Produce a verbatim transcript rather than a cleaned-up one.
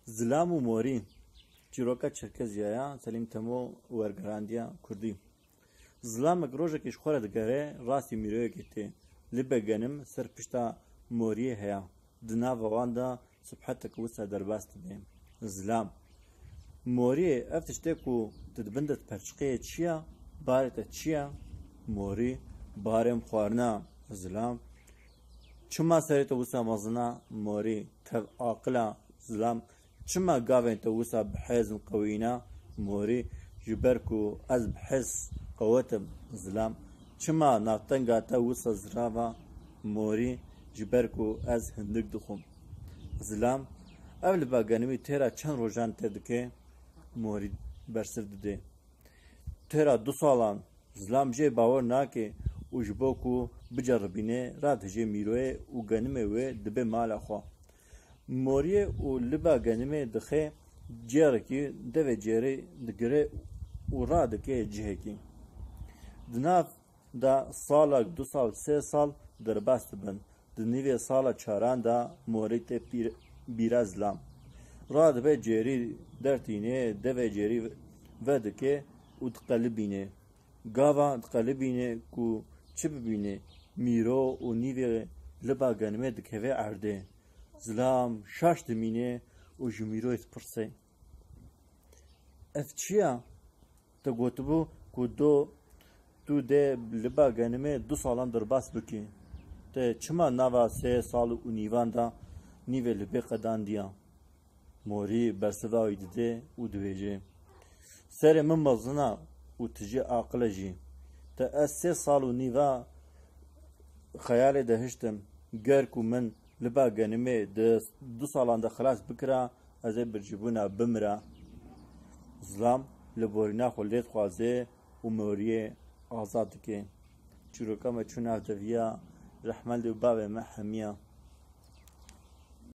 Zilam û Morî. Çîroka Çerkeziya ya Selîm Temo wergerandiya Kurdî. Zilamek rojekê ji xwe re digere, rastî mîroyekê tê. Libe genim ser pişta Moriyê heya. Di nava wan de sibhetek wisa derbas dibe. Zilam. Moriyê, ev tiştê ku tu di bin de diperçiqê çi ya? Barê te çi ya? Morî. Barê min xwarina. Zilam. Çima serê te wisa mezin a? Morî. Tev aqil a. Zilam. Çima gavên te wisa bi hez in qewî ne? Morî. Ji ber ku ez bi hez qewet im. Zilam. Çima navtenga te wisa zirav a? Morî. Ji ber ku ez hindik dixwim. Zilam. Ev liba genimî têra çend rojan te dike? Morî bersiv dide. Têra du salan. Zilam jê bawer nake û ji bo ku biceribîne, radihêje mîroyê û genimê wê dibe mala xwe. Moriyê û liba genimê dixe cêrekî, devê cêrê digire û radike cihekî. Di nav de salek, du sal, sê sal derbas dibin. Di nîvê sala çaran de Morî tê pîr-, bîra Zilam. Radibe cêrî dertîne, devê cêrî vedike û diqelibîne. Gava diqelibîne ku çi bibîne, mîro û nîvê liba genimê dikeve erdê. Zilam şaş dimîne û ji mîroyê dipirse. Ev çi ya? Te gotibû ku do tu dê liba genimê du salan derbas bikî. Te çima nava sê sal û nîvan de nîvê libê qedandiya? Morî bersiva wî dide û dibêje, serê min mezin a û tu jî aqil e jî. Te ez sê sal û nîva xeyalê de hiştim. Ger ku min liba genimê di du salan de xilas bikira, ez ê bircîbûna bimira. Zilam li borîna xwe lê dixwaze û Moriyê azad dike. Çîroka me çû nav deviya rehmendê û bavê me hemiya.